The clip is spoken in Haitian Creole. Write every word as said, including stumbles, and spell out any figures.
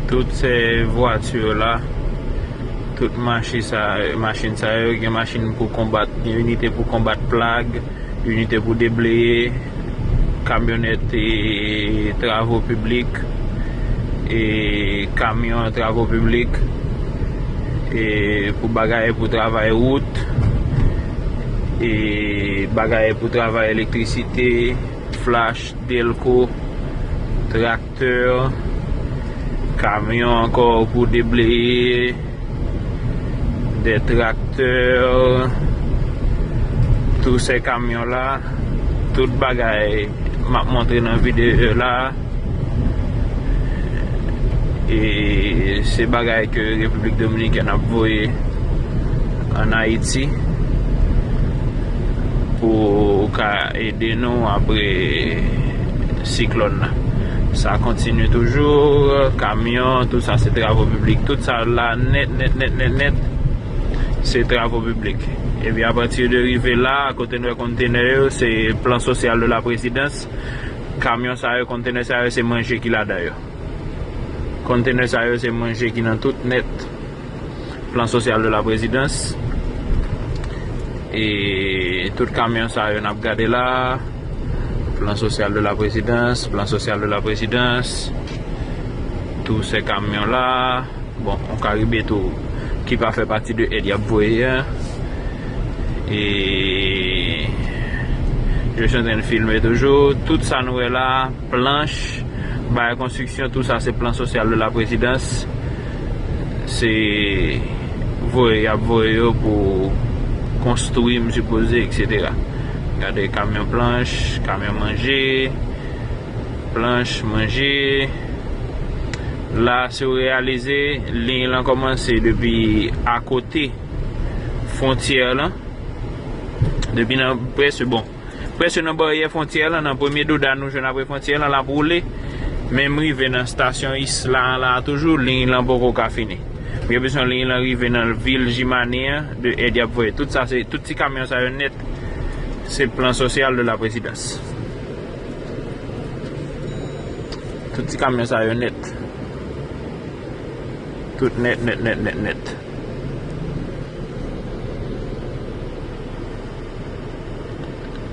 Tout se vwati la, tout machin sa, machin sa yo, gen machin pou konbat, gen inite pou konbat plag, inite pou debleye, kamyonèt e travo piblik, e kamyon travo piblik, e pou bagay pou travay wout, e bagay pou travay elektrisite, flach, delko, traktè, kamyon ankò pou debleye, de traktè, tout se kamyon la, tout bagay m ap montre nan videyo la. E se bagay ke Repiblik Dominikèn ap voye ann Ayiti pou ka ede nou apre siklòn nan. Sa kontinye toujou, kamyon, tout sa se travo piblik. Tout sa la nèt, nèt, nèt, nèt, nèt, se travo piblik. Epi apati de rive la, kote nou wè kontenè yo, se plan sosyal de la prezidans. Kamyon sa yo, kontenè sa yo, se manje ki ladan yo. Kontenè sa yo, se manje ki nan tout nèt. Plan sosyal de la prezidans. E tout kamyon sa yo n ap gade la. Plan sosyal de la prezidans, plan sosyal de la prezidans. Tout se kamyon la. Bon, yon Karibe tou ki pa fè pati de èd y ap voye a. E je suis en train de filmer toujou. Tout sa nou wè la, planch, bagay konstriksyon, tout sa se plan sosyal de la prezidans. Se voye y ap voye yo pou konstwi, m sipoze, et cetera. Gade kamyon planch, kamyon manje, planch, manje. La, si w reyalize, liy lan kòmanse depi akote fwontyè lan. Depi nan prèske, bon, prèske nan baryè fwontyè lan, nan premye douda nou jwenn apre fwontyè lan, l ap woule. Men m rive nan stasyon Isla an la toujou, liy lan poko ka fini. M gen enpresyon liy lan rive nan vil Jimani an, de èd y ap voye. Tout sa, se, tout ti kamyon sa yo nèt, se plan sosyal de la prezidans. Tout ti kamyon sa yo nèt. Tout nèt, nèt, nèt, nèt, nèt.